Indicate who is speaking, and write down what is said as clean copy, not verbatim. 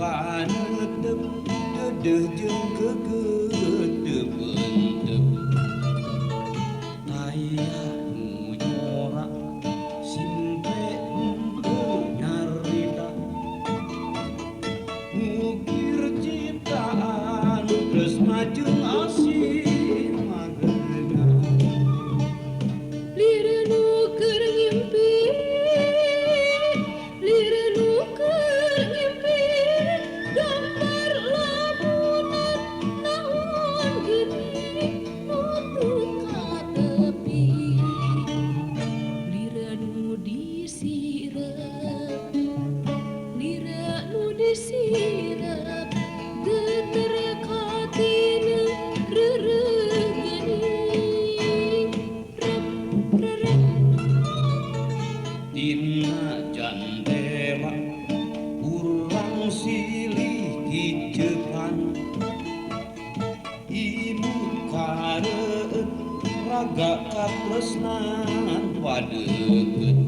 Speaker 1: Panetep dedeh jeung kegetep-entep aya nu nyora simpe henteu nyarita ngukir ciptaan tresna jeung asih magena.
Speaker 2: Lira nu keur ngimpi, lira nu keur ngimpi, gambar lamunan naon geuning nu teu katepi. Lira nu disirep, lira nu disirep, geter katina reureuh geuning rep rerep.
Speaker 1: Tina jandela urang silih kicekan imut kareueut raga katresnan padeukeut.